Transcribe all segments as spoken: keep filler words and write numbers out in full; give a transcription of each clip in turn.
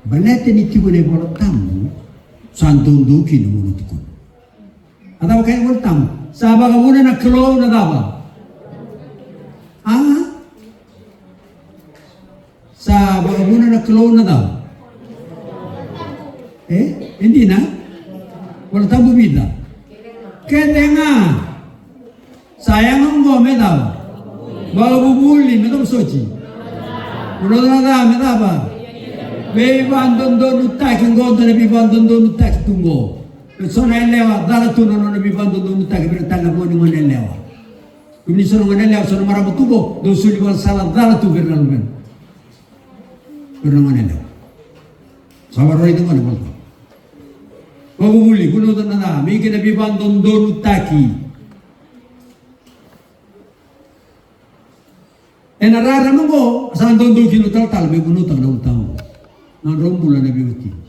Baleta ni tiko na iVola Tabu, sa doudou kina mo na tukuna. A cava kaya na iVola Tabu? Sa vakavuna na Kalou na cava? A? Sa vakavuna na Kalou na cava? E? E dina? Vola Tabu vica? Kece ga. Sa yaga oqo me cava? Vakavuvuli, me cava soti? Vunautaka na ca me cava? Veivadodonutaki, oqo dua na veivadodonutaki tu oqo. E so na yalewa, cala tu na nona veivadodonutaki vei ira tale na vo ni gone yalewa. Kemuni so na gone yalewa, so na marama tu oqo, dou soli vakasala cala tu vei ira na luvena. Vei ira na gone yalewa. Sa vakarau raica gone volta. Vakavuvuli, vunautaka na ca, me kena veivadodonutaki. Ena rarama oqo, sa doudou kina na talatala me vunautaka na ulutaga oqo. Na nodrau bula na veiwatini.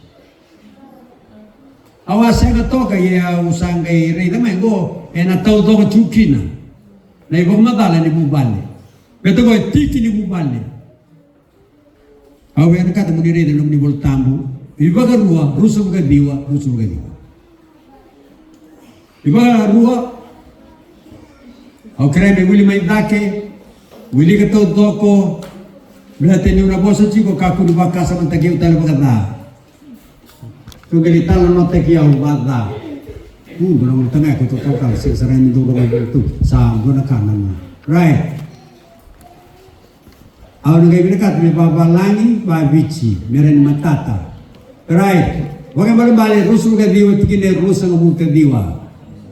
Au a sega toka, ia au sa qai raica mai oqo, ena taucoko tu kina na ivakamacala ni vuvale. Baleta oqo e tiki ni vuvale. Au vinakata mo ni raica na nomuni Vola Tabu. iVakarua, ruasagavulu ka ciwa, ruasagavulu ka ciwa. iVakarua. Au kerea me wili mai cake, wilika taucoko, baleta niu na vosa tiko, kakua ni vakasamataki au tale vakaca. Kau qai talanoataki au vakaca. Dua na ulutaga e kauta taucoko, sega sara ni dua na ulutaga tu. Sa dua na ka na. Right. Au na qai vinakata me vavalagi, vaviti, me rawa ni matata. Right. Vakaibalebale ruasagavulu ka ciwa, tikina e ruasagavulu ka ciwa.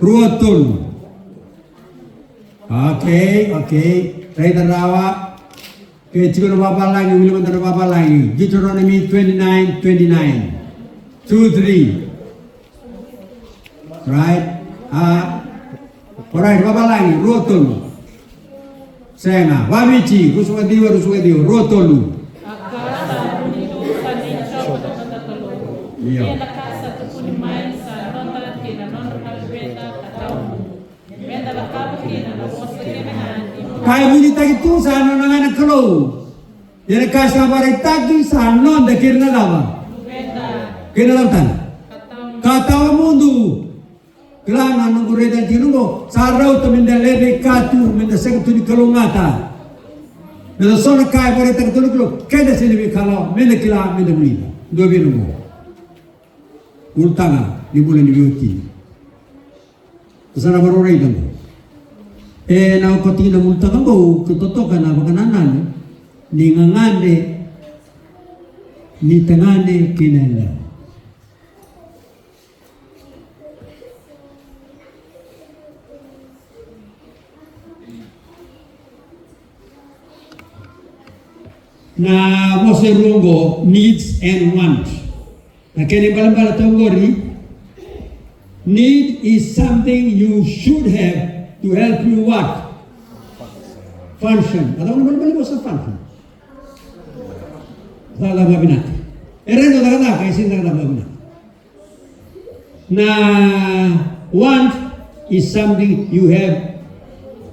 Rua tolu. Okay, okay. Raica rawa. Ke tiko na vavalagi, wili mada na vavalagi. Deuteronomy twenty-nine, twenty-nine. Two, three. Right? A. Alright, vavalagi, rua tolu. Sega, vaviti, ruasagavulu ka ciwa, ruasagavulu ka ciwa, rua tolu. Io. Ka e vunitaki tu sa nona ga na Kalou. Ia na ka sa vakaraitaki sa noda kei ira na cava? Kei ira na cava tale? Ka tawa mudu. Kila na noqu raica tiko oqo, sa rauta meda lewe i kea tu, meda sega tu ni kalougata. Meda so na ka e vakaraitaka tu na Kalou, keda sega ni veikalawa, meda kila, meda vulica. Dua vei ira oqo. Ulutaga ni bula ni veiwatini. Sa na vakarau raica oqo. E na okati na ulutaga oqo, ke totoka na vakanananu ni gagadre ni tagane kei na yalewa. Na vosa e rua oqo, needs and want. Na kena ibalebale tu oqori, need is something you should have to help you what? Function. A cava na ibalebale ni vosa function? Cakacaka vakavinaka. E raica cakacaka, e sega ni cakacaka vakavinaka. Na want is something you have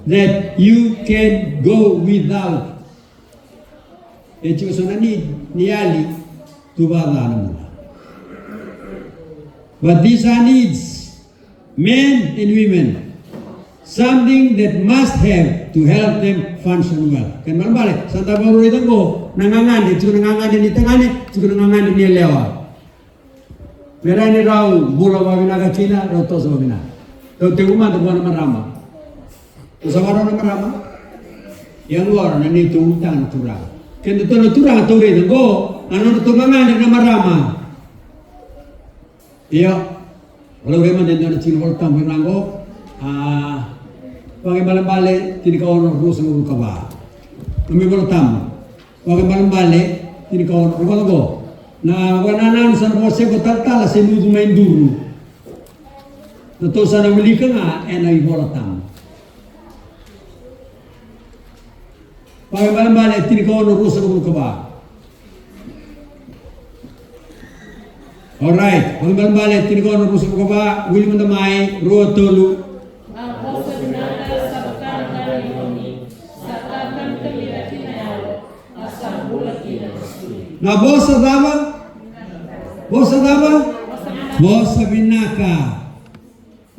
that you can go without. E tiko so na need ni yali tu vakaca na bula. But these are needs, men and women, something that must have to help them function well. Kena ibalebale, sa da vakaraica oqo na gagadre, tiko na gagadre ni tagane, tiko na gagadre ni yalewa. Me rawa ni rau bula vakavinaka kina, rau toso vakavinaka. Rau tekivu mada vua na marama. Rau sa vakarau na marama. Ia oqo na neitou ulutaga na turaga. Keda tou na turaga tou raica oqo, na nodatou gagadre na marama. Io. Laurai mada e dua na tiki ni Vola Tabu vei ira oqo. A, Vakaibalebale tinikaono ruasagavulu ka va. Nomuni Vola Tabu. Vakaibalebale tinikaono, rogoca oqo. Na vakanananu sa na vakaseko talatala se ni ucu mai duru. Na tou sa na wilika ga ena iVola Tabu. Vakaibalebale tinikaono ruasagavulu ka va. Alright, Vakaibalebale tinikaono ruasagavulu ka va, wili mada mai, rua, tolu. Na vosa vinaka sa vaka na dalioni, sa ka kani kavira ki na yalo, a sa bula kina na sui. Na vosa cava? Vosa cava? Vosa vinaka.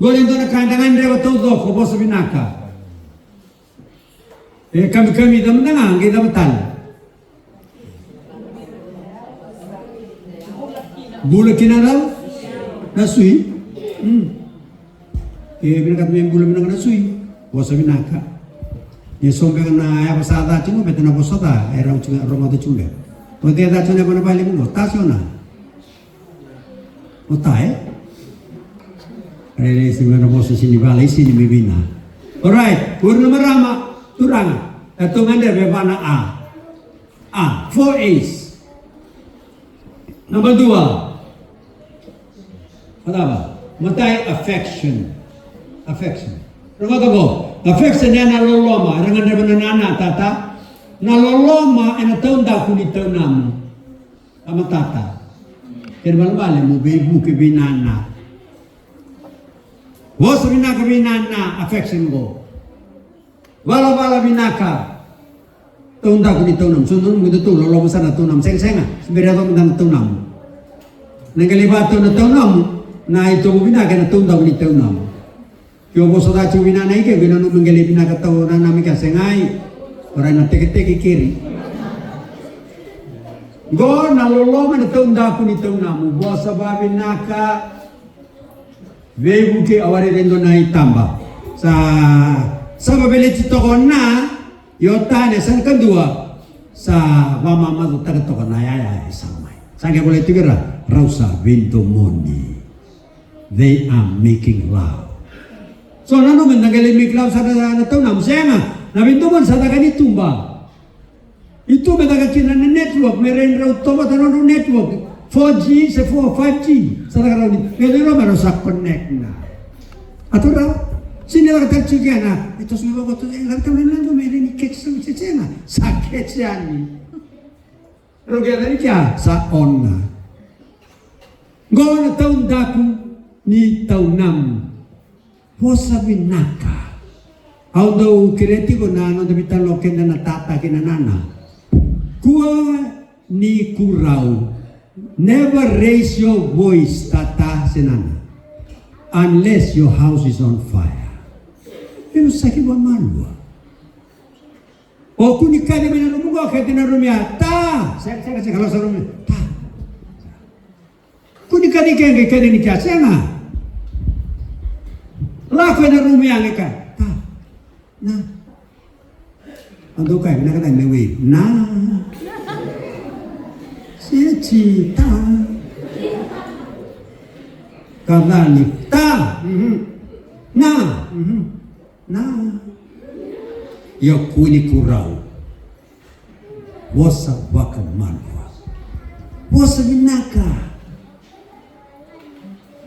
Qori e dua na ka eda gadreva taucoko, vosa vinaka. E kamikamica mada ga, qai cava tale? Bula kina na, na sui. Mm. E vinakata me bula vinaka na sui. Vosa vinaka. E so beka na yava sa ca tiko, beta na vosa ca e rau tiko, rogoca tiko beka. O cei ca tiko na yava na vale qo, ta se o na? O ta, e? Rairai sega na vosa sini vala i sini me vina. Alright, qori na marama, turaga. E tou gadreva e va na A. A, four A's. Naba dua. Cava? Matai, affection. Affection. Rogoca qo. Affection e na loloma. Era gadreva na nana, tata. Na loloma e na taudaku ni taunamu. A matata. Kena ibalebale mo veivuke vei nana. Vosa vinaka vei nana, affection qo. Valavala vinaka. Taudaku ni taunamu. So nanuma keda tou loloma sara na taunamu. Sega, sega. Se bera yaco mada na taunamu. Na qai lai vakatau na taunamu. Na itovo vinaka e na taudaku ni taunamu. Ke o vosa ca tiko vei nana i ke, qai nanuma qai lai vinaka tau nana mai kea, segai. Ora na teketeke keri. Qo na loloma na taudaku ni taunamu. Vosa vavinaka. Veivuke, au a raica e dua na itaba. Sa, sa vaveleti toka o na, io tane, sa na kadua. Sa vamamacataka toka na yaya e sa mai. Sa qai volai tiko ira, rau sa veidomoni. They are making love. So nanuma me da qai lai make love sa na, na taunamu, sega. Na veidomoni sa caka ni tuba. I tuba e caka kina na network, me rawa ni rau tovata na nodrau network. Four G se four, five G. Sa caka rawa ni, me rawa ni rau sa connect na. A tu rau, sini caka tale tiko kina. E toso me vaka tu, e caka tale na nodrau me rawa ni catch sa, se sega. Sa catch yani. Rau qai caka ni kea, sa on na. Qo na taudaku ni taunamu. Vosa vinaka. Au dau kerea tiko na noda veitalanoa keda na tata kei na nana. Kua ni kurau. Never raise your voice, tata se nana. Unless your house is on fire. Veivosaki vakamalua. O kua ni kaci mai na rumu qo, kaci na rumu ya. Ta! Sega, sega, sega, lako sa rumu ya. Ta! Kua ni kaci i ke, qai kaci ni kea, sega. Lako ena rumu ya qai kaya, ta. Na. Au dau kaya vinaka cake me wei. Na. Seti, ta. Ka ca ni ta. Mhm. Na. Mhm. Na. Io, kua ni kurau. Vosa vakamalua. Vosa vinaka.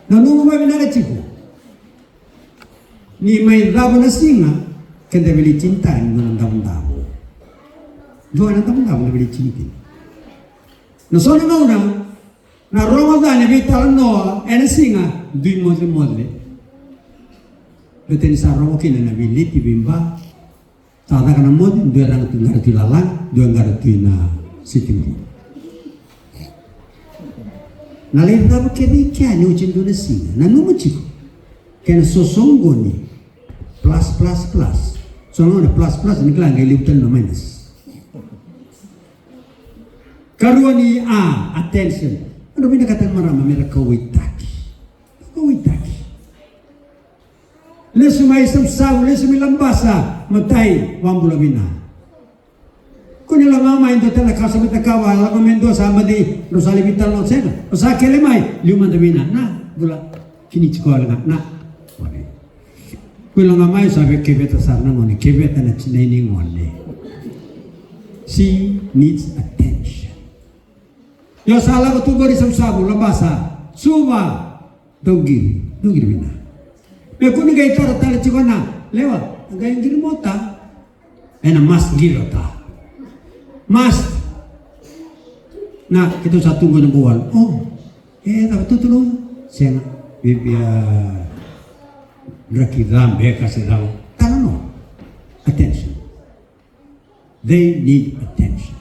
Nanuma vakavinaka tiko. Ni mai cava na siga, keda veiletini tani na davodavo. Dua na davodavo na veiletini kina. Na so na gauna, na rogo ca ni veitalanoa ena siga, dui mocemoce. Baleta ni sa rogo kina na veileti veiba. Sa caka na moce, dua e raga tu qara tu i lalaga, dua e qara tu i na sitting room. Na lai cava kece i kea ni oti e dua na siga, nanuma tiko. Kena sosoqoni, plus, plus, plus. So na gauna plus, plus, ni kila qai levu tale na minus. Karua ni A, attention. Nodra vinakata na marama me ra kauwaitaki. Kauwaitaki. Lesu mai Savusavu, lesu mai Labasa, matai, vakabula vina. Kua ni lako ga mai dua tale na ka sa mai cakava, lako mai dua sa baci, drau sa lai veitalanoa, sega. O sa kele mai, liu mada vina, na, bula, kini tiko wale ga, na. Kua ni lako ga mai, sa vei keveta sara na gone, keveta na tinai ni gone. She needs attention. Io, sa lako tu qori Savusavu, Labasa, Suva, dau qiri, dau qiri vina. Me kua ni qai tara tale tiko na, lewa, qai qiri mota. Ena must qiri o ta. Must. Na, keitou sa tu qo na Boal. O, e, cava tuturu? Sega, via, via draki ca beka se cava. Talanoa. Attention. They need attention.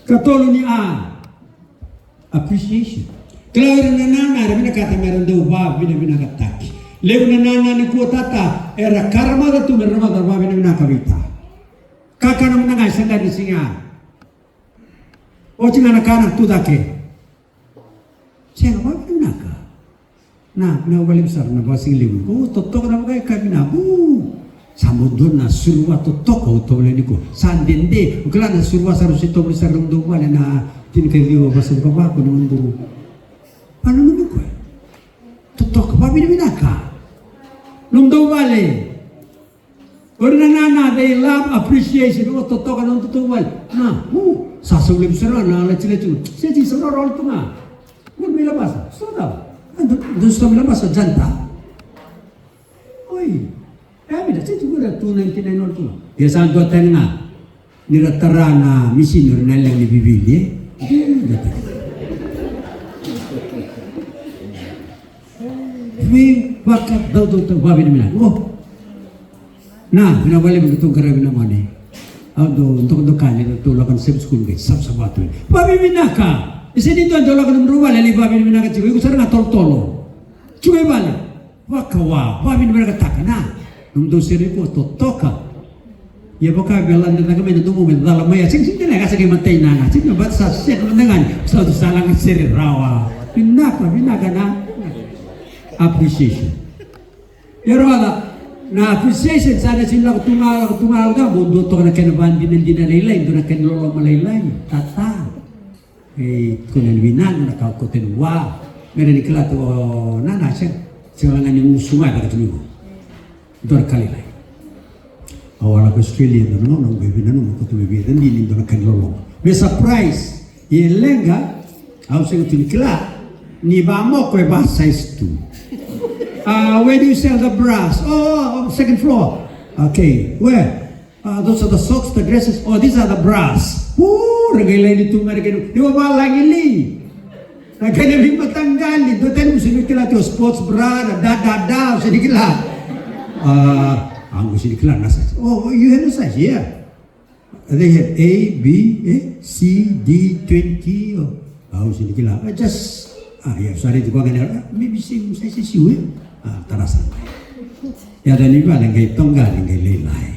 Katolu ni A. Appreciation. Kila o ira na nana era vinakata me ra dau vavinavinakataki. Levu na nana nikua tata era karamaca tu me ra na vavinavinaka vei ta. Kakana mada ga e sa qai na siga. Oti ga na kana tu cake. Sega, vavinavinaka. Na, na vakalevu sara na vakasigalevu. O, totoka na vakaika vinaka. O, sa mo dua na suruva totoka o tovolea nikua. Sa dede. O kila na suruva sara se tovolea sara na dau vale na tinikaciwa vasagavako na dau. Vale na dau koya. Totoka, vavinavinaka. Na dau vale. O ira na nana, they love appreciation. O totoka na nodatou vale. Na, u, sa sau levu sara na latilati. Se ti sa roro tu ga. Ua mai Labasa, so da. Ando, ando sa mai Labasa janta. Oi. E a vida, se ti gura tu ninety-nine ol tu ga. Ia sa dua tani ga. Ni ra tara na misini o ira na lewe ni vivili, e? Vei vakadaudauta vavinavinaka. O. Na, vinaka vakalevu na tou qaravi na gone. Au dau dokadokani na tou lako na Sabbath school qai savasava tu. Vavinavinaka. E sega ni dua dau lako na nodrau vale lai vavinavinaka tiko. Iko sara ga tolotolo. Tiko i vale. Vakawa, vavinavinakataka na. Nomudou sere iko totoka. Ia vaka vei lade caka mai na domo me cala mai a sega sega tale ga sa kei matai na ga sega bata sa sega mada ga ni sa tu sa laga sere rawa. Vinaka, vinaka na appreciation. Ia rogoca na appreciation sa na sega lako tu ga lako tu ga lako tu ga mo dua toka na kena vadinadina lailai dua na kena loloma lailai. Tata. E tukuna ni vinaka na ka o kauta ni vua. Me rawa ni kila tu o nana sega. Sega laga ni gusu mai caka tu ni vua. Dua na ka lailai. Au a lako Australia dua na gauna au qai vinanuma kauta mai vei Radini dua na ka ni loloma. Me surprise. Ia e leqa. Au sega tu ni kila. Ni vamoko e va size tu. Uh, where do you sell the bras? Oh, oh, oh, second floor. Okay, where? Ah, those are the socks, the dresses. Oh, these are the bras. Ooh, ra qai laini tu mai na kena. Ni wavalagi li. Na kena veimataqali. Dua tani au sega ni kila tu o sports bra, na da, da, da, au sega ni kila. Ah, au sega ni kila na size. Oh, you have a size, yeah. They have A, B, eh, C, D, twenty. Oh, au sega ni kila. I just, ah, yeah, sorry, tu kua kena, ah, maybe same size as you, eh? Ah, tara sara mai. Ia, da ni vale qai toqari qai lailai.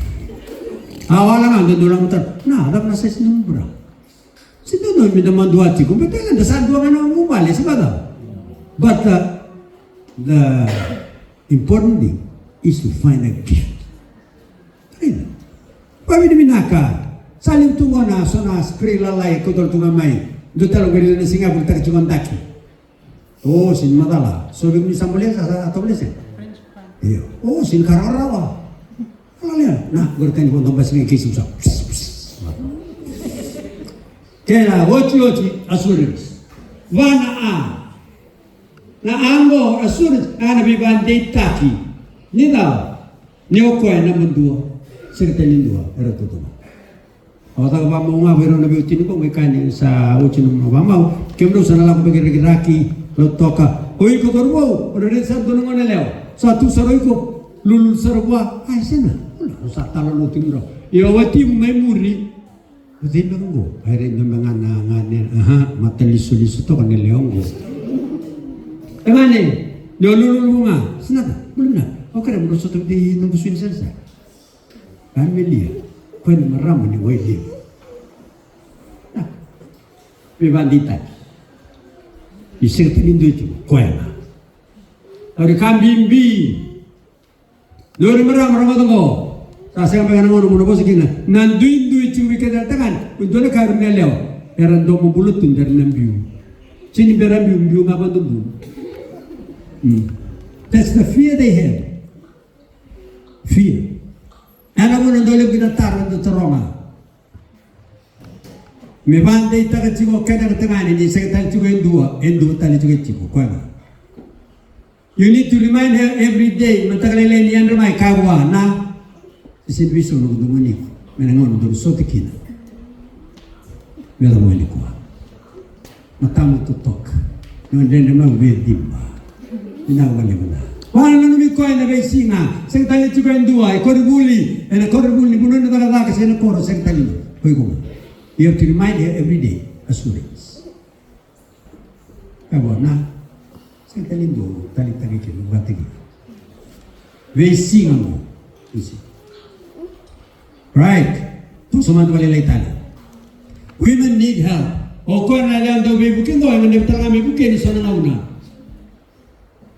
A wala ga da dua na matara. Na, da na size ni bra. Se da no mi da madua tiko, but da sa dua ga na mu vale, se vada. But uh, the important thing is to find a gift. Ina. Vavinavinaka. Sa levu tu gona so na spray lalai e kauta tu ga mai. Dua tale qori na siga vulitaka tiko daki. O, sega ni macala. So vei ni sa bolea sa, sa tovolea sega. Io. O, sega ni ka rawarawa. Alalia. Na, qori ka ni vodo basi ga i kei simusa. Kena, oti, oti, assurance. Vana a. Na a qo, assurance, a na veivadeitaki. Ni cava? Ni o koya e naba dua. Sega tale ni dua, era tautauvata. Au caka vamau ga vei rau na veiwatini qo qai kaya ni sa oti na vamau. Kemudrau sa na lako beka i rakiraki, Lautoka. O iko cauravou, o na raica sara dua na gone yalewa. Sa tu sara o iko, lululu sara vua. Ai sega, o sa tala lotu kemudrau. Ia o watimu mai muri. O cei beka qo? Ai rai dua beka ga na gane, aha, mata lisoliso toka na yalewa qo. E gane, ni o lululu vua ga. Sega na ka, bula vinaka. Au kerea mo drau sota vata kei noqu sui ni sere sa. Amelia, koya na marama ni wai levu. Veivadeitaki. Ni sega tale ni dua e tiko, koya ga. Au raica ka bibi. Dua na marama rogoca qo. Sa sega beka na gauna mo na vosa kina. Na duidui e tiko vei keda na tagane. Dua na ka era na lewa. Era domobula tu, era na biu. Sega ni bera biu, biu ga vakadodonu. Mm. That's the fear they have. Fear. Ena vuna dau levu kina taro da taroga. Me vadeitaka tiko o keda na tagane ni sega tale tiko e dua, e dua tale tiko e tiko, koya ga. You need to remind her every day, mataka lailai ni yadra mai ka vua na. Se sega ni veisau na noqu domoni iko, me na gauna dou sota kina. Me yacova nikua. Matamu totoka. Ni o dredre mai o via ciba. Vinaka vakalevu na. Vaka na nanumi koya ena veisiga. Sega tale tiko e dua. E koronivuli. Ena koronivuli ni vanua ni cakacaka se na koro. Sega tale ni. Ko iko ga. You have to remind her every day. Assurance. Ka vua na, sa tali dua tali taki kina vata kina. Veisiga mo. Veisiga. Right. Toso mada vakalailai tale. Women need help. O koya na yalewa dau veivuke qo, e gadrevi tale ga me vukei ni so na gauna.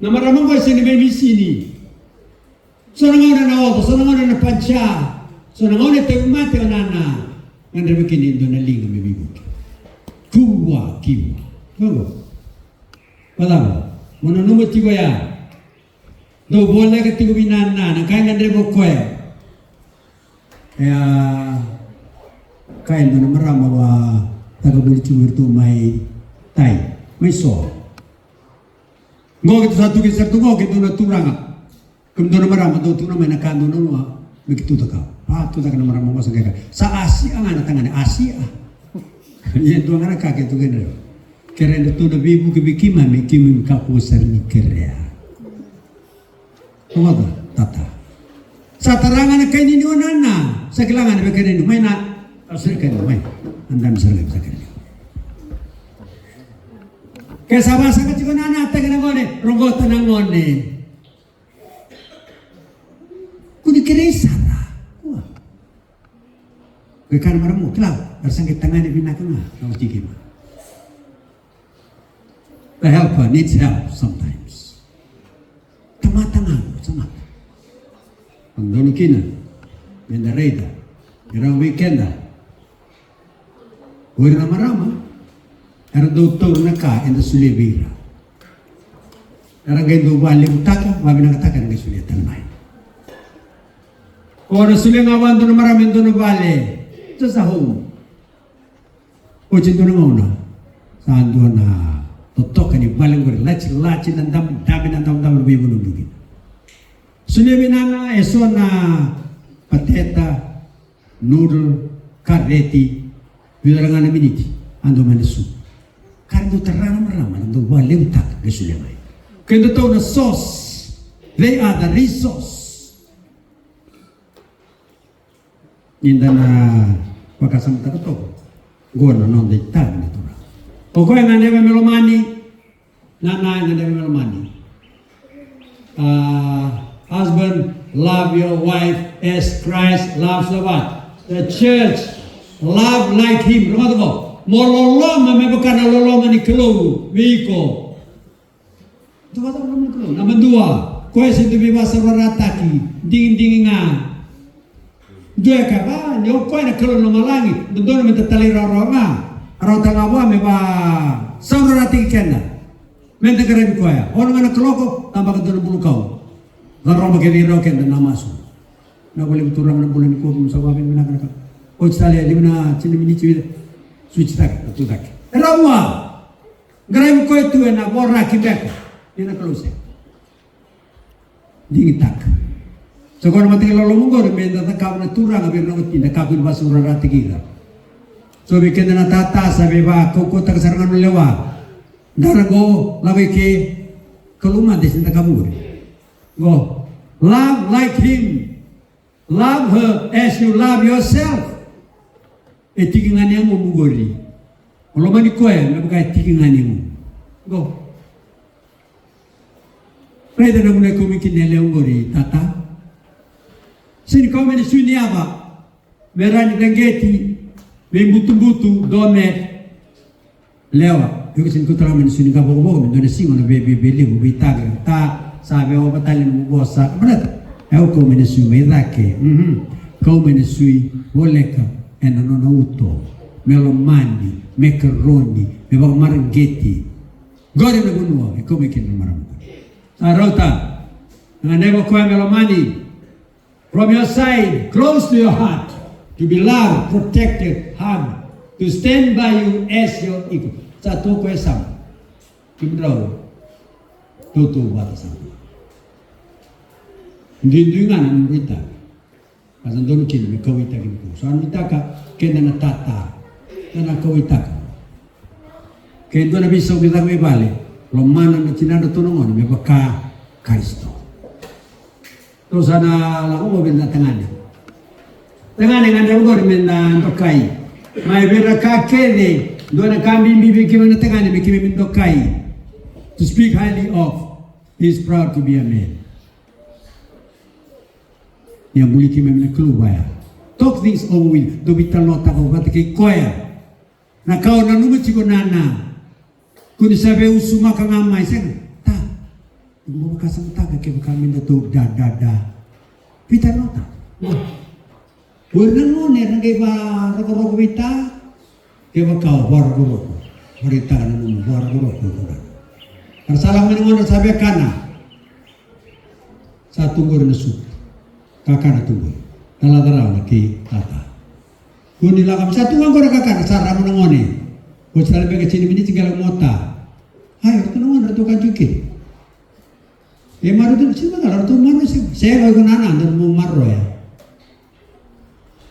Na marama qo e sega ni veimisini. So na gauna na oca, so na gauna na paja, so na gauna e tauvimate o nana. Gadrevi kina e dua na liga me veivuke. Kua, kiwa. Vaqo. Vacava? Mo nanuma tiko ya. Dau voleka tiko vei nana na ka e gadrevi o koya. E a kaya e dua na marama vaka vuli tiko vei iratou mai Tai, mai So. Qo keitou sa tu kina sara tu qo keitou na turaga. Kemudou na marama dou tukuna mai na ka dou nanuma me keitou cakava. A tucake na marama qo sa qai kaya, sa asia ga na tagane, asia. Ia dua ga na ka keitou kei na kerea, datou na veivuke vei keimami, keimami kakua sara ni kerea. Rogoca tata. Sa tara ga na kainini o nana, sa kila ga na veikainini mai na. Au sara kainini mai. Andami sara ga sa kainini. Ke sa vasaka tiko nana, tagi na gone, rogota na gone. Kua ni kerei sara. Kua. Ke kana marama, kila, era sa qai tagane vinaka ga na oti keimami. The helper needs help sometimes. Tamata ga, tamata. Dodonu kina meda raica, e rawa vei keda. O ira na marama era dau taura na ka eda solia vei ira. Era qai dau vakalevutaka, vakavinakataka, era qai solia tale mai. O na solia ga vua e dua na marama e dua na vale, just a home. Oti e dua na gauna sa dua na totoka ni vale qori, latilati na dabedabe, na dabedabe na veivanua bukina. Solia vei nana eso na pateta, noodle, kareti, vica ga na miniti a dau mai na supu. Ka ra dau tara na marama, ra dau vakalevutaka qai solia mai. Kedatou na source, they are the resource. Ni da na vakasamataka toka, qo na noda itavi na Turaga. O koya e gadreva me lomani. Nana e gadreva me lomani. Ah, husband, love your wife as Christ loves the what? The church. Love like him. Rogoca qo. Mo loloma me vaka na loloma ni Kalou vei iko. Dua vata na Kalou. Naba dua, koya se dua veivasavasarataki, digidigi ga. Dua e kaya, ni o koya na Kalou lomalagi, dodonu meda talairawarawa ga. Rawa tale ga vua me vasaurarataki keda. Meda qaravi koya. Ono ga na kaloko, tabaka dua na bulukaua. Vakarorogo kece, irawa keda na masu. Na vale ni Turaga na bula nikua, keimami sa vakavinavinaka na ka. Oti tale, lima na, tini na miniti vica. Switch cake, na tu cake. E rawa. Qaravi koya tu ena voraki beka. Ia na Kalou sega. Digitaka. Sa koya na mataqali loloma qori meda cakava na Turaga vei ira na wati, da kakua ni vasaurarataki ira. So vei keda na tata sa veivakaukauwataka sara ga na lewa. Dara qo, lako i ke, Kalou mada e sega ni cakava qori. Qo, love like him. Love her as you love yourself. E tiki ga ni yagomu qori. O lomani koya me vaka e tiki ga ni yagomu. Qo. Raica na vuna e kau mai kina na yalewa qori, tata. Sega ni kau mai na sui ni yava. Me ra ni caqeti. Me ibutubutu, doormat. Lewa, iko sega ni kauta rawa mai na sui ni qavokavoka me dua na siga o na veiveivei levu, veitaqe, ta, sa veiwava tale na nomu vosa, baleta. E au kau mai na sui mai cake, mhm. Kau mai na sui, voleka, ena nona uto, me lomani, me karoni, me vakamareqeti. Qori na vanua e kau mai kina na marama. Sa rauta, na gadreva o koya me lomani. From your side, close to your heart, to be loved, protected, hugged, to stand by you as your equal. Sa tu o koya e yasamu. Kemudrau tautauvata sara. Duidui ga na nodrau itavi. Ka sa donu kina me kauwaitaki nikua. Sa nuitaka keda na tata. Eda na kauwaitaka. Ke dua na veisau me caka mai vale, lomana na tinadratou na gone me vaka Karisito. Tou sa na lako vou vei na tagane. Tagane, gadreva qori me na dokai. Mai vei ira ka kece, dua na ka bibi vei keimami na tagane me keimami dokai. to speak highly of, he is proud to be a man. Ni a buli keimami na Kalou vaya. Talk things over with, dou veitalanoataka vata kei koya. Na ka o nanuma tiko nana. Ko ni sa veiusumaka ga mai sega. Ta. Mo vakasamataka kevaka me datou da, da, da. Veitalanoataka. O ira na gone era qai varokoroko vei ta. Kevaka o varokoroko, vakaraitaka na nomu varokoroko. Era sa lako mai na gone era sa vekana. Sa tu qori na supu. Kakana tu qori. Talaca rawa na kei tata. Ko ni lako mai sa tu ga qori kakana sa rawa na gone. Ko sa tale beka tini miniti qai lako mota. Ai, ratou na gone ratou ka juke. E marau tu na sega, ratou marau sega. Sega iko nana, anda mo marau ya.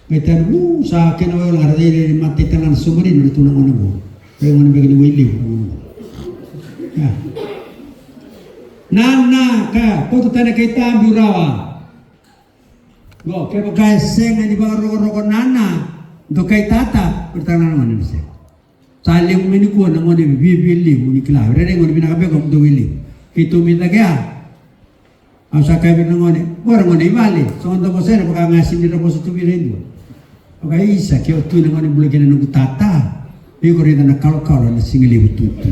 Qai tani, u, sa kena wai wale ga ra dei dei matai tale ga na submarine na tu na gone qo. Qai gone beka ni wai levu na gone qo. Ia. Nana ka, koto tani kei ta biu rawa. Qo, kevaka e sega ni vakarokoroko nana, dou kei tata, koto tale ga na gone ni sega. Sa levu mai nikua na gone viavia levu ni kila. Rere gone vinaka beka mo dou wili. Keitou mai cake a. Au sa kaya vei ira na gone, qo ra gone i vale, so da vosa ena vaka ga sini ra vosa tu vei ira e dua. Vaka isa, ke o tu na gone bula kei na noqu tata. Iko raica na kalokalo na siga levu tutu.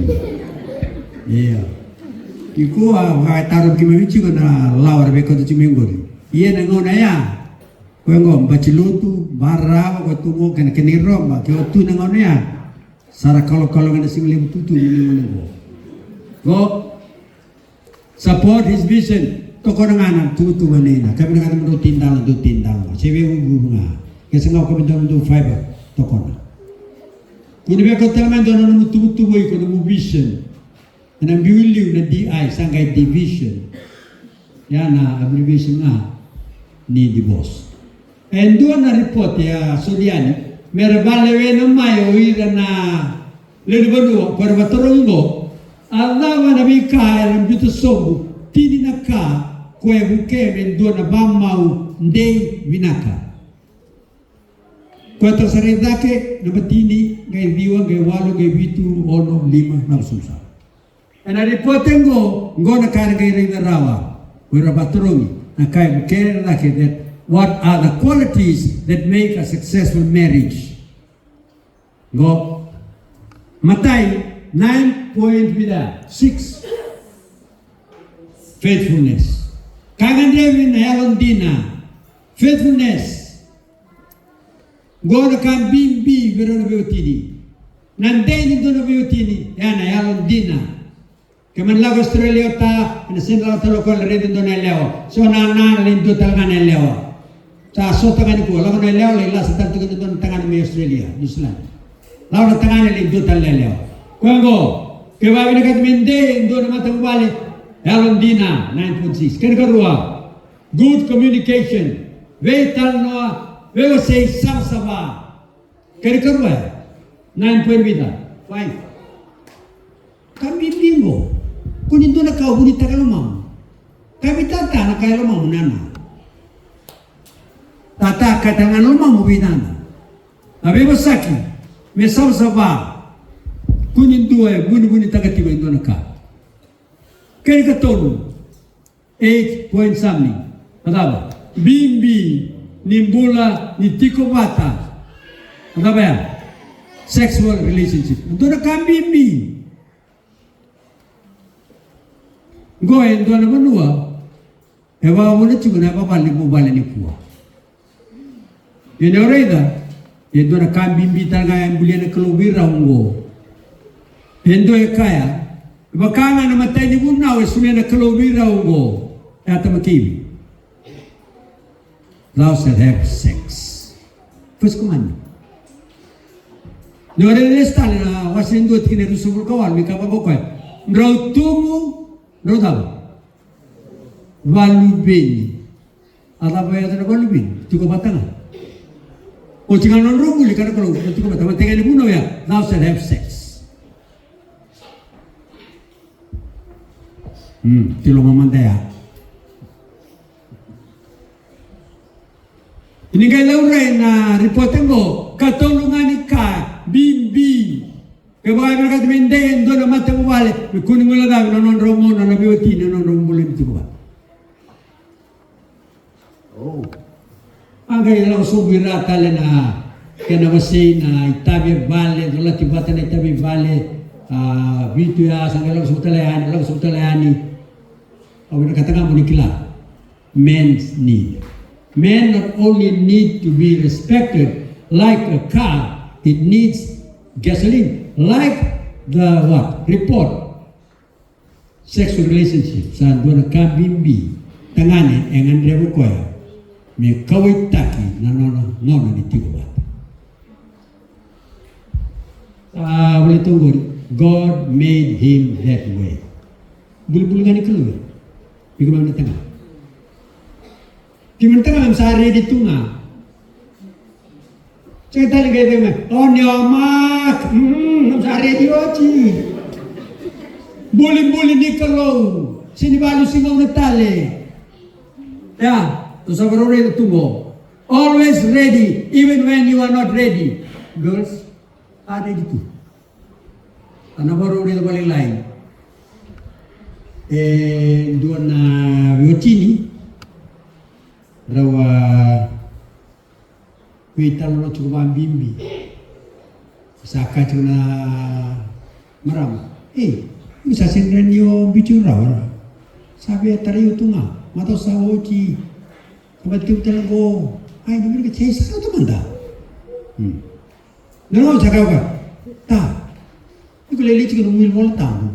Ia. Iko a vakataro keimami tiko na lawa ra veikauta tiko mai qori. Ia na gauna ya. Koya qo bati lotu, ba rarawa, koya tu qo kena kena iroba, ke o tu na gauna ya. Sa ra kalokalo ga na siga levu tutu ni gone qo. Qo, support his vision. Tokona ga na tuvatuva nei na. Ka vinakata mo dou tei dala, dou tei dala. Se veivuvu ga. Ke sega o ka me dou, dou fiber. Tokona. Ko ni via kauta mai dua na nomu tuvatuva iko, nomu vision. Ena biu liu na D I, sa qai division. Ya na abbreviation ga ni divorce. E dua na report ya soli yani, me ra valewena mai o ira na lewe ni vanua, ko era vatarogi qo, a cava na veika era biuta sobu, tini na ka, ko e vukea me dua na vamau dei vinaka. Ko e toka sara i cake, naba tini, qai ciwa, qai walu, qai vitu, ono, lima, na vususa. Ena ripote qo, qo na ka era qai raica rawa. O ira vatarogi, na ka e vukea na cake that what are the qualities that make a successful marriage? Qo, matai, nine point with a six. Faithfulness. Ka gadrevi na yalodina. Faithfulness. Qo na ka bibi vei rau na veiwatini. Na dei ni dua na veiwatini, ya na yalodina. Ke mani lako Australia o ta, ena sega ni lako tale o koya, raica e dua na yalewa. So na, na, na lai dua tale ga na yalewa. Sa sota ga nikua, lako na yalewa, lai lasa tale tiko e dua na tagane mai Australia, New Zealand. Lako na tagane, lai dua tale na yalewa. Koya qo, ke vakavinakati me dei e dua na matavuvale, yalodina, nine point six. Kena karua, good communication, veitalanoa, veiwasei savasava. Kena karua, nine point vica, five. Ka bibi qo. Ko ni dua na ka o vunitaka e lomamu. Ka vei tata na ka e lomamu nana. Tata ka tale ga na lomamu vei nana. A veivosaki me savasava. Ko ni dua e vunivunitaka tiko e dua na ka. Kena katolu. Eight point something. A cava? Bibi ni bula ni tiko vata. A cava ya? Sexual relationship. Dua na ka bibi. Qo e dua na vanua e vakavuna tiko na vavale ni vuvale nikua. Ia ni o raica, e dua na ka bibi tale ga e bulia na Kalou vei rau oqo. E dua e kaya, e vaka ga na matai ni vunau e solia na Kalou vei rau oqo. E a tamata ivi. Thou shalt have sex. First commandment. Ni o raica lesu tale na wase e dua tikina e ruasagavulu ka walu, me kaya vaka o koya. Drau tubu, drau cava? Valuveni. A cava e yaca na valuveni? Tiko vata ga. Oti ga na nodrau vuli ka na Kalou, tiko vata. Matai ga ni vunau ya, thou shalt have sex. Hmm, tiloma mada ya. Ni qai laurai na ripote qo, katolu ga ni ka bibi. Ke vakavinakati me dei e dua na matavuvale vale, me kua ni guilecavi na nodrau gauna na veiwatini, na nodrau bula ni tiko vale. A qai lako sobu i ra tale na kena wasei na itavi e vale, colati vata na itavi e vale. A vitu ya sa qai lako sobu tale yani, lako sobu tale yani. Au vinakata ga mo ni kila. Men's need. Men not only need to be respected like a car, it needs gasoline. Like the what? Report. Sexual relationship sa dua na ka bibi tagane e gadreva o koya me kauwaitaki na nona gauna ni tiko vata. A volai tu qori, God made him that way. Bulibuli ga ni Kalou. Iko mai na tagane. Kemuni tagane sa redi tu ga. Sega tale qai vei mai. O ni o mak. Mm, sa redi oti. Bulibuli ni Kalou. Sega ni valusi gauna tale. Ya, tou sa vakarau raica tu qo. Always ready, even when you are not ready. Girls, a redi tu. A na vakarau raica vakalailai. E dua na veiwatini. Rau a veitalanoa tiko vakabibi. Sa kaya tiko na marama, ei, iko sa sega ni o biuti au rawa. Sa via tarai au tu ga, matau sa oti. Ka vakatekivu tale qo. Ai, na vinaka, sa isa rawa tu mada. Na nona sa kaya o koya, ta, iko lailai tiko na wili Vola Tabu.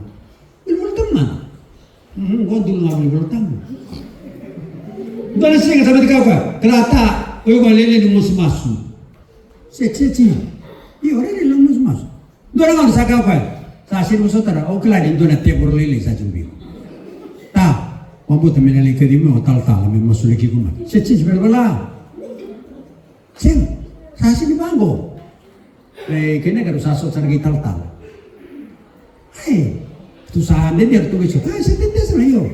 Wili Vola Tabu mada. Qo dulu ga wili Vola Tabu. Dua na siga sa mate kaya o koya, kila ta, o iko lailai ni masumasu. Seti, seti. Io, lailai ni masumasu. Dua na gauna sa kaya o koya, sa sega ni vosota rawa, au kila ni dua na tevoro lailai sa tiko vei iko. Ta, vakabauta me na lai kacivi mai o talatala me masulaki iko mai. Seti, seti, valavala. Sega, sa sega ni vaqo. E kena ka rau sa sota sara kei talatala. Ai, tu sa dede tu kei sota. Ai, sa dede sara io.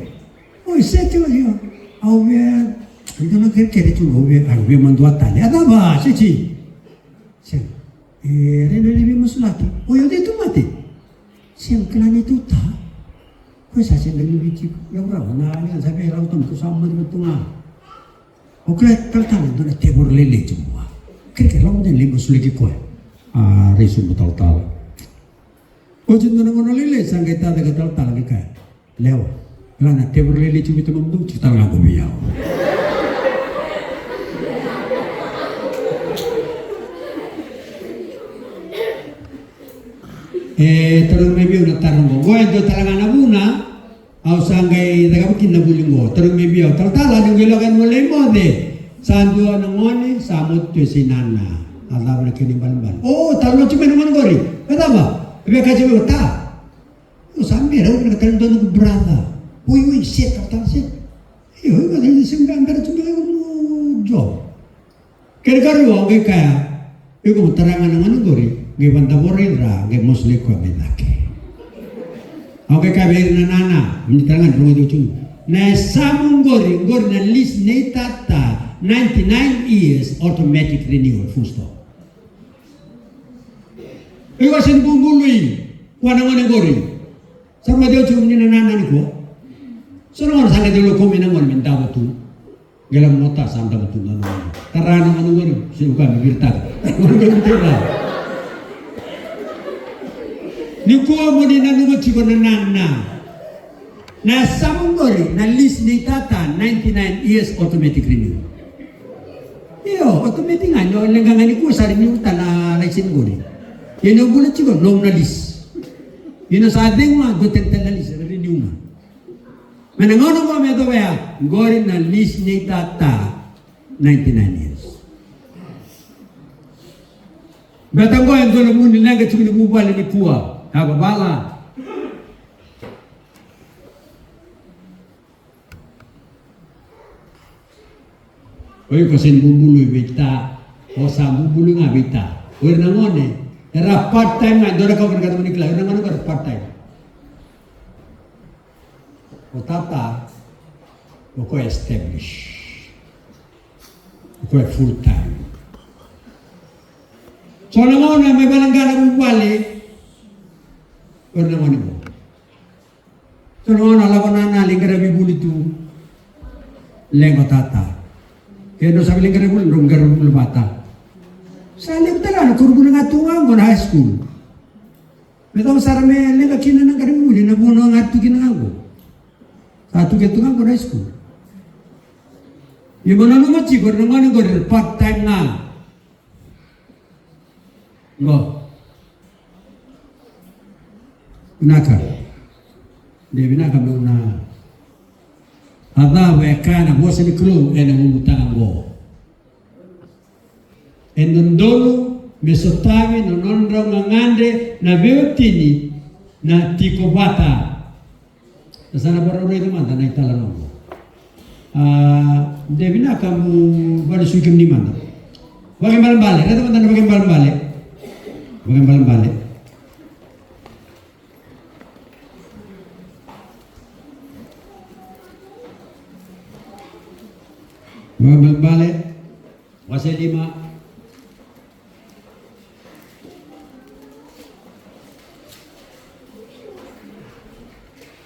Oi, seti io. Au via, au via na kerekere tu, au via, au via madua tale. A cava, seti. Sega. E, rairai via masulaki. Oi, au dei tu mate. Sega, kila ni tu ta. Ko sa sega ni viti. Ia rawa, na, na sa via rawa tu, tu sa mate tu ga. O kila talatala e dua na tevoro lailai tu vua. Kerekere, lako mada lai masulaki koya. A rai sobu o talatala. Oti dua na gauna lailai sa qai tacake o talatala qai kaya, lewa, kila na tevoro lailai tu vei tamamudou, tiko tale ga qo vei au. E tarogi mai vei au na taro qo. Qo e dua tale ga na vuna. Au sa qai cakava kina na vuli qo. Tarogi mai vei au, talatala, ni qai lako yani mo lai moce. Sa dua na gone sa moce tu e se nana. A cava na kena ibalebale? O, tarogi mai na gone qori. E cava? E via kaya tiko vei au, ta, au sa bera, au vinakata tale dua noqu brother. Oi, oi, se talatala, se. Io, io, io, se bera tu mai au no job. Kena karua, au qai kaya, iko mo tara ga na gone qori, qai vadavora i ra, qai masulaki koya mai cake. Au qai kaya vei ira na nana, mo ni tara ga ni rogoci au tiko. Na yasamu qori, qori na lease nei tata, ninety-nine years automatic renewal, full stop. Iko se ni bubului, vua na gone qori. Sa rogoci au tiko mo ni na nana nikua. So na gauna sa qai dau lako mai na gone me davo tu. Qai lako mota sa davo tu na nona. Tara na gone qori, se u ka me viritaka. Nikua mo ni nanuma tiko na nana. Na yasamu qori, na lease nei tata, ninety-nine years automatic renew. Io, automatic ga, ni o leqa ga nikua sa renew ta na laiseni qori. Ia ni o bula tiko, nomu na lease. Ia ni o sa cegu ga, dua tale tale na lease, renew ga. Mai na gauna qo me yacova ya, qori na lease nei tata, ninety-nine years. Beta qo e dua na vuni leqa tiko ni vuvale nikua. Yavavala. O iko se ni bubului vei ta, o sa bubului ga vei ta. O ira na gone era part time ga, dua na ka au vinakata mo ni kila, o ira na gone qo era part time. O tata, o koya e establish. O koya e full time. So na gauna me valeqa na vuvale, o ira na gone qo. Dua na gauna lako nana lai qaravi vuli tu. Leqa o tata. Ke drau sa via lai qaravi vuli, drau qaravi vuli vata. Sa levu tale ga na koronivuli ga tu ga qo na high school. Me cava sara me leqa kina na qaravi vuli, na vanua ga tu kina ga qo. Sa tu kece tu ga qo na high school. Ia mo nanuma tiko na gone qori part time ga. Qo. Vinaka. De vinaka meu na cava e kaya na vosa ni Kalou ena ulutaga qo. E dodonu me sotavi na nodrau gagadre na veiwatini na tiko vata. Na sa na vakarau raica mada na italanoa qo. A, de vinaka mo vakalesui kemuni mada. Vakaibalebale, raica mada na Vakaibalebale. Vakaibalebale. Vakaibalebale. Wase lima.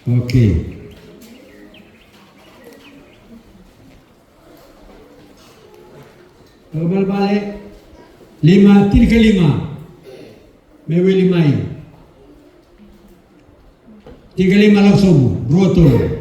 Okay. Vakaibalebale lima, tinikalima. Me wili mai. Tinikalima lako sobu, rua, tolu.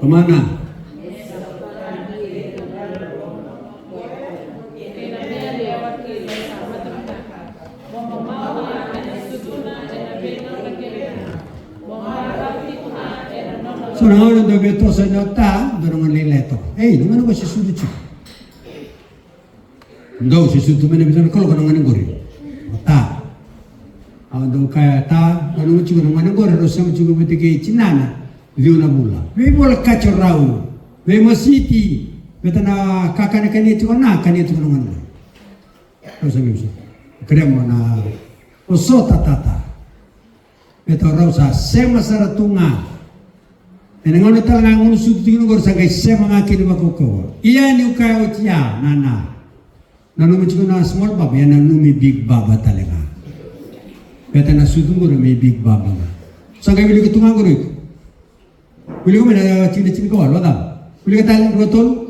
Tomana. So na gauna dau via toso ena ta, dau na gone lailai toka. Ei, na gone qo se sucu tiko. Dau se sucu mai na vica na kaloko na gone qori. O ta. Au dau kaya ta, dau nanuma tiko na gone qori, rau sema tiko vata kei tinana, ciwa na vula. Veivolekati o rau, veimasiti, vata na kakana kania tiko na, kania tiko na gone qori. Rau sa veimasiti. Keremo na, o so ta ta ta. Baleta rau sa sema sara tu ga. Ena gauna tale ga gunu sucu tiko qori sa qai sema ga kina vakaukauwa. Ia niu kaya oti ya, na, na. Nanumi tiko na small baba, ia nanumi big baba tale ga. Baleta na sucu qori me big baba ga. Sa qai wilika tu ga qori iko. Wilika mai na tikina tinikawalu, a cava? Wilika tale, rua, tolu.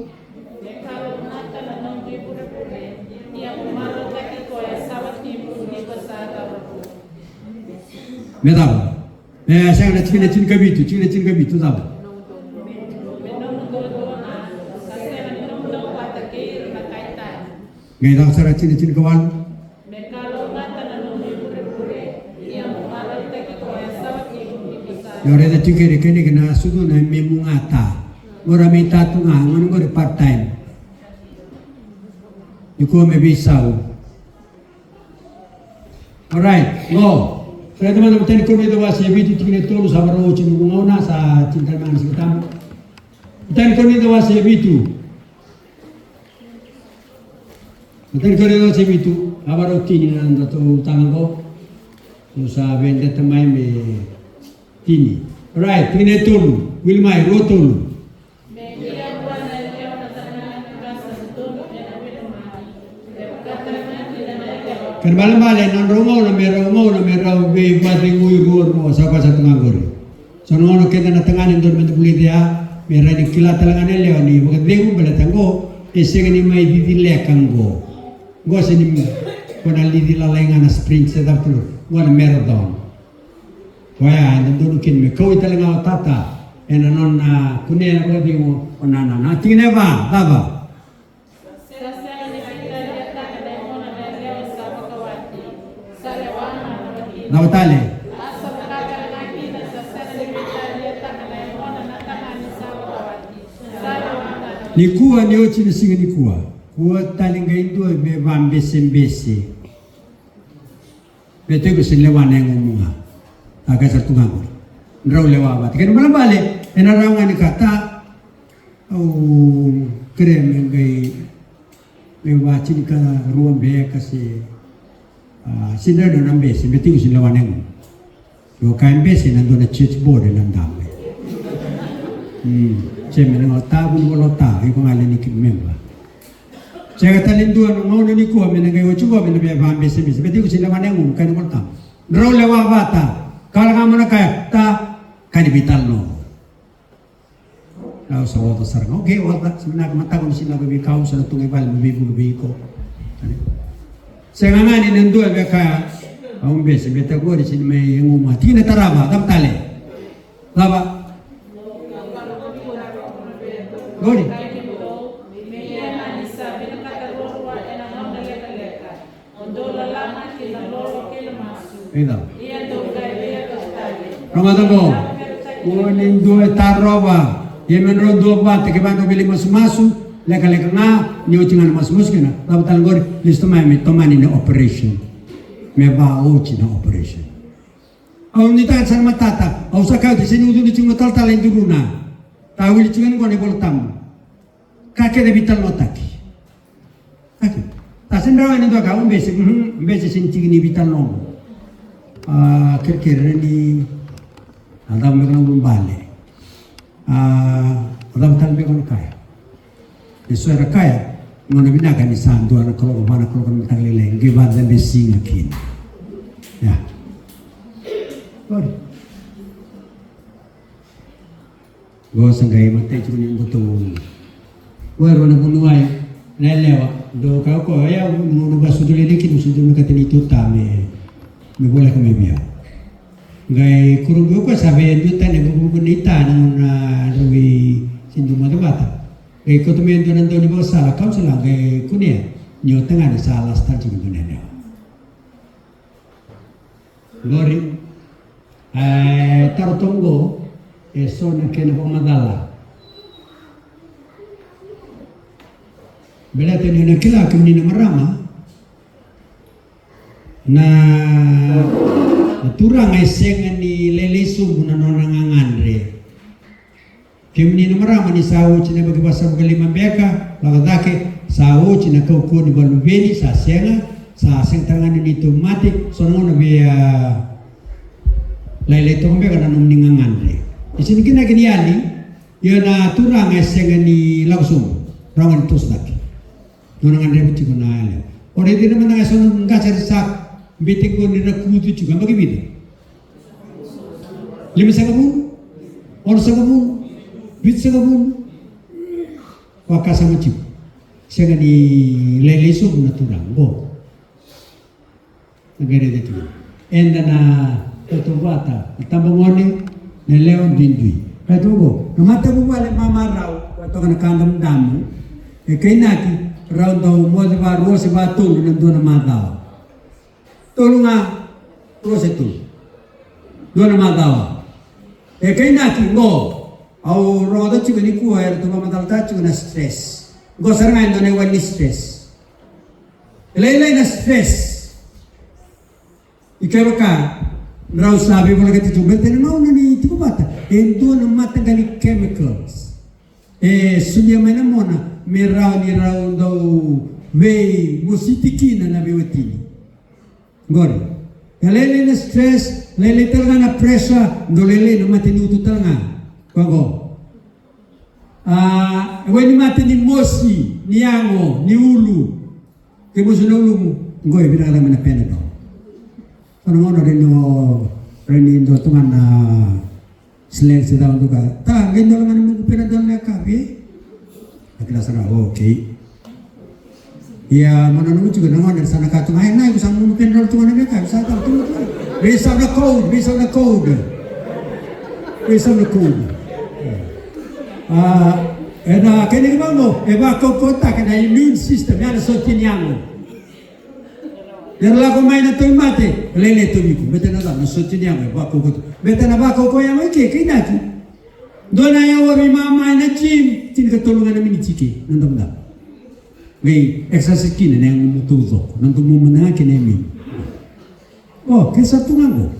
Me cava? E sega na tikina tinikavitu, tikina tinikavitu cava? Qai cava sara tikina tinikawalu? Io, raica tiko kina, kena, kena sucu na me mu ga ta. Qori me ta tu ga, gone qori part time. Nikua me veisau. Alright, qo. Raica mada na Matai ni Korinica wase e vitu, tikina e tolu, sa vakarau oti na noqu gauna, sa tini tale mai na Siga Tabu. Matai ni Korinica wase e vitu. Matai ni Korinica wase e vitu, sa vakarau tini na nodratou taga qo. Au sa via deta mai me tini. Alright, tikina e tolu, wili mai, rua, tolu. Kena ibalebale, na nodrau gauna me rau, gauna me rau veivakacegui ruarua, sa koya sa tu ga qori. So na gauna keda na tagane dodonu meda vulica ya, me rawa ni kila tale ga na yalewa ni vakacegu baleta qo e sega ni mai cici leka qo. Qo se ni, qo na cici lalai ga na sprint se cava tu, qo na marathon. Koya e dodonu kina me kauwai tale ga o tata ena nona kunea na vakacegu o nana. Na tikina e va, cava? Cava tale? Nikua ni oti na siga nikua. Kua tale ga e dua me vabesebese. Baleta iko se lewa na yagomu ga. A kaya sara tu ga qori. Drau lewa vata. Kena ibalebale, ena rawa ga ni kaya, au kerea me qai Meu va tinikarua beka se, a, se dua na bese, be tiko se lewa na yagomu. Io, ka e bese na dua na church board na dabe. Mm, se me na ngota, vu ni volota, iko ga le ni ki memba. Sega tale dua na gauna nikua me na qai oti qo me na via vabesebese. Be tiko se lewa na yagomu, ka ni volota. Drau lewa vata, ka la ga mo na kaya, ta, ka ni vital no. Au sa oca sara ga. Okei, oca, sa vinaka, mataka ni sa na vakaveikau, sa na tu ga i vale me veivulu vei iko. Sega ga ni na dua e via kaya, au bese, beta qori sa na mai yagomu. Tikina tarava, cava tale? Cava? Qori. Ida. Rogoca qo. Kua ni dua e tarova. Ia me drau duavata, kevaka drau veilemasumasu, lekaleka ga, ni oti ga na masumasu kina. Cava tale qori, lesu mai me tomani na operation. Me vakaoti na operation. Au nuitaka ni sa na matata, au sa kaya oti, sega ni ucuna tiko na talatala e duruna. Tawili tiko yani qo na iVola Tabu. Ka kece veitalanoataki. Ka kece. Ta se drau yani dua ka, au bese, mhm, bese sega ni tiki ni veitalanoa. A, kerekere ni, a cava beka na ulubale. A, a cava tale beka na kaya. E so era kaya, gauna vinaka ni sa dua na kaloko, va na kaloko na mataka lailai, qai vakacabe siga kina. Ia. Qori. Qo sa qai matai tiko ni buto. Qo e rua na vuniwai, na yalewa, dou kaya o koya, ia, au na gauna vakasucu lailai kina, au sa dau vinakata ni tuta me, me voleka mai vei au. Qai kurubu o koya sa via dua tani e vukuvuku ni ta na gauna drau vei sega ni dau moce vata. Qai kauta mai e dua na dau ni vakasala, counsellor, qai kunea ni o tagane sa last tale tiko e dua na yalewa. Qori, e, taro toka qo, e so na kena vakamacala. Baleta ni na kila kemuni na marama, na, na turaga e sega ni lailai sobu na nona gagadre. Kemuni na marama ni sa oti na yabaki vasagavulu ka lima beka, lako cake, sa oti na kaukauwa ni vakaluveni, sa sega, sa sega tale ga ni neitou mate, so na gauna via, a, lailai toka beka na nomuni gagadre. E sega ni kena kena yali, ia na turaga e sega ni lako sobu, rawa ga ni toso cake. Nona gadreva tiko na yalewa. O raica mada ga e so na qase era sa bete qo ni ra kucu tiko, yabaki vica? Limasagavulu? Onosagavulu? Vitusagavulu? Vakasama tiko. Sega ni lailai sobu na turaga qo. Na qai raica tiko. Eda na tautauvata, na tabagone, na yalewa, duidui. Raica qo, na matavuvale mamarau, koya toka na kadamudamu, e kainaki, rau dau moce vakarua se vakatolu na dua na macawa. Tolu ga, rua se tolu. Dua na macawa. E kainaki, qo, au rogoca tiko nikua, eratou vakamacalataka tiko na stress. Qo sara ga e dua na iwali ni stress. E lailai na stress. I kevaka drau sa veivolekati tu, baleta na gauna ni tiko vata e dua na mataqali chemicals e solia mai na mona me rawa ni rau dau veimositi kina na veiwatini. Qori. E lailai na stress, lailai tale ga na pressure, dau lailai na mataniuto tale ga. Koya qo. A, e wainimate ni mosi, ni yago, ni ulu. Kei mosi na ulumu, qo e vinaka cake mai na Panadol. Sa na gauna rai ni o, rai ni dua tu ga na slang se cava duka. Ta, qai dola ga na noqu Panadol na yakavi. A kila sara, okay. Ia, mo nanuma tiko na gone sa na ka tu ga, e, na, iko sa nomu Panadol tu ga na yakavi, sa tau tu ga. Veisau na cold, veisau na cold. Veisau na cold. A, e na kena ki vaqo, e vakaukauataka na immune system, ya na sotia ni yago. Era lako mai na tauvimate, e lailai tauvi iko, beta na cava, na sotia ni yago, e vakaukauataka. Beta na vakaukauwa yago i ke, kainaki. Dua na aua veimama ena gym, tinikatolu ga na miniti ke, na damudamu. Qai exercise kina na yagomu taucoko, na domomu mada ga kei na yamemu. O, ke sa tu ga qo.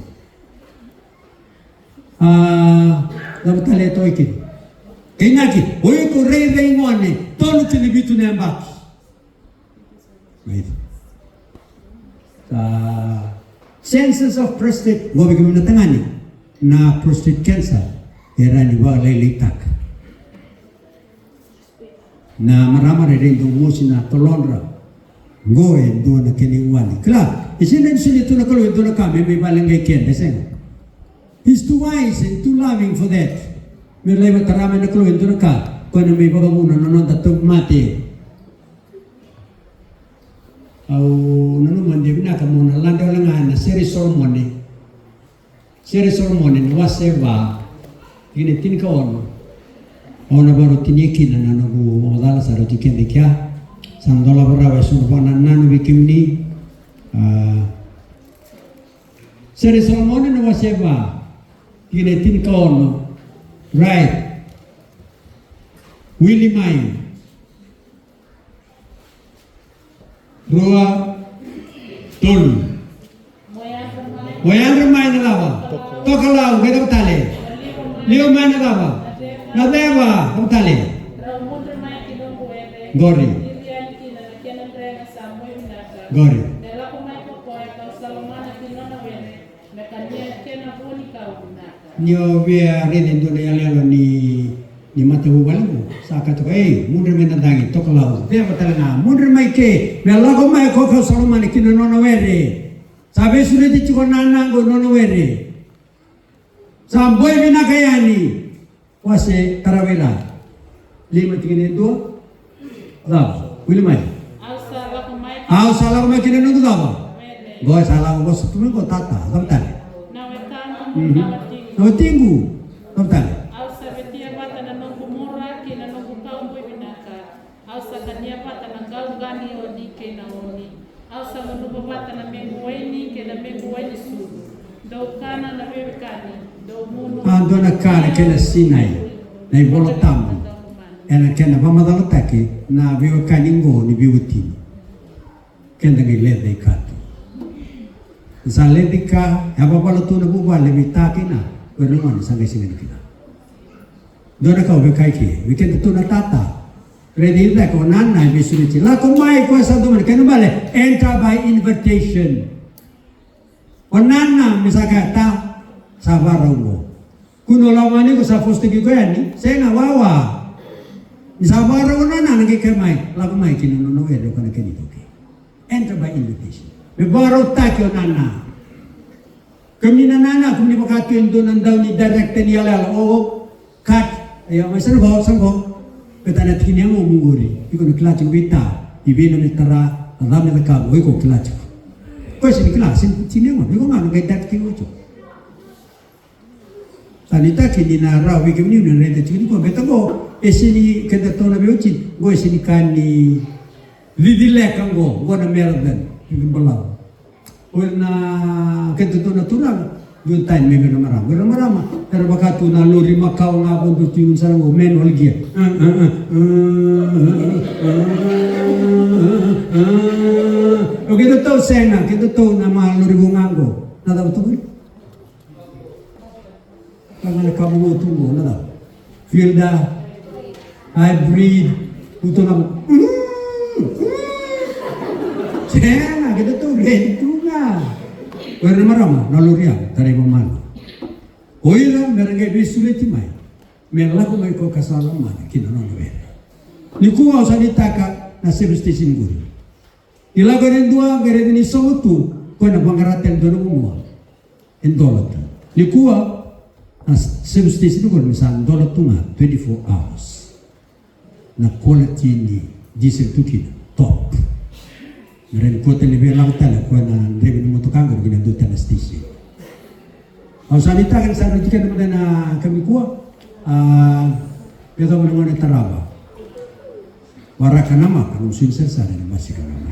A, cava tale e toka kina? Kainaki, o iko rairai gone, tolu ki na vitu na yabaki. Sa chances of prostate, qo vei kemuni na tagane, na prostate cancer e rawa ni vakalailaitaka. Na marama rairai dau mosi na tolodra. Qo e dua na kena iwali. Kila, e sega ni solia tu na Kalou e dua na ka me mai valeqai keda, e sega. He's too wise and too loving for that. Me lai vakatara mai na Kalou e dua na ka ko na mai vakavuna na noda tauvimate. Au nanuma de vinaka mo na lade wale ga na Sere i Solomone. Sere i Solomone na wase va, tikina e tinikaono. Au na vakarau tinia kina na noqu vakacala, sa rauti keda i kea. Sa dolava rawa e so na vakanananu vei kemuni. A, Sere i Solomone na wase va, tikina e tinikaono. Right. Wili mai. Rua, tolu. Mo yadra mai na cava? Tokalau, qai cava tale? Liwa mai na cava? Na ceva, cava tale? Qori. Qori. Ni o via raica e dua na iyaloyalo ni, ni matavuvale qo, sa kaya toka, ei, mudre mai na cagi, tokalau, ceva tale ga, mudre mai ke, me lako mai ko kau Solomone ki na nona were. Sa veisureti tiko o nana qo nona were. Sa boi vinaka yani. Wase, tarava i ra. Lima, tikina e dua. Cava? Wili mai. Au sa lako mai. Au sa lako mai ki na noqu cava? Were. Qo sa lako, qo sa tu mai qo tata. Cava tale? Na wekaqu, mhm, na watiqu. Na watiqu. Cava tale? Au sa vetia vata na noqu mura kei na noqu kau boi vinaka. Au sa kania vata na qau qalioni kei na oni. Au sa gunuva vata na mequ waini kei na mequ waini sulu. Dou kana na veiwekani, dou gunu. A dua na ka na kena sinai na iVola Tabu, ena kena vakamacalataki na veiwekani qo ni veiwatini. Keda qai leca i ka tu. Ni sa leca i ka, e vavala tu na vuvale, veitaki na, o ira na gone sa qai sega ni kila. Dua na ka au via kaya ke vei keda tu na tata. Raici cake o nana e veisureti. Lako mai koya sa domani, kena ibalebale, enter by invitation. O nana me sa kaya ta, sa varau qo. Kua ni o lako mai ni ko sa fositaki koya ni, sega, wawa. Ni sa varau o nana, na qai kaya mai, lako mai ki na nona were, o koya na kena itoki. Enter by invitation. Me varautaki o nana. Kemuni na nana, kemuni vaka tu e dua na dau ni director ni iyaloyalo, o, o, cut. Io, mai sa na vo, sa na vo. Baleta na tikina qo mo qori. Iko na kila tiko vei ta, i vei na me tara, a cava me cakava, o iko kila tiko. Ko e sega ni kila, sega ni tikina qo, iko ga na qai direct tiko. Sa nuitaki ni na rawa vei kemuni na raica tiko ni ko, baleta qo, e sega ni keda tou na veiwatini, qo e sega ni ka ni cicileka qo, qo na marathon, ni balavu. O ira na keda tou na turaga, dua tani me vei na marama. O ira na marama, era vaka tu na lori makawa ga ko dua tu sara qo, manual gear. O keda tou sega, keda tou na ma lori vo ga qo. Na cava tu qori? Ka ga na ka vou tu qo, na cava? Fielder, hybrid, uto na. Sega, keda tou ready tu ga. O ira na marama, na lori ya, tarai mamana. O ira, me ra qai veisureti mai. Me lako mai ko ka sa lomana, ki na nona were. Nikua au sa nuitaka na service station qori. Ni lako ena dua, qai raica ni sogo tu, ko na vaqara tale dua na vanua. E dola tu. Nikua, na service station qori me sa dola tu ga, twenty-four hours. Na quality ni diesel tu kina, top. Me rawa ni kua tale via lako tale, ko na draiva ni motoka qori ki na dua tale na station. Au sa nuitaka ni sa rauti keda mada na ka nikua, a, me yacova na gauna e tarava. Waraka na maka, na sui ni sarasara ni basika na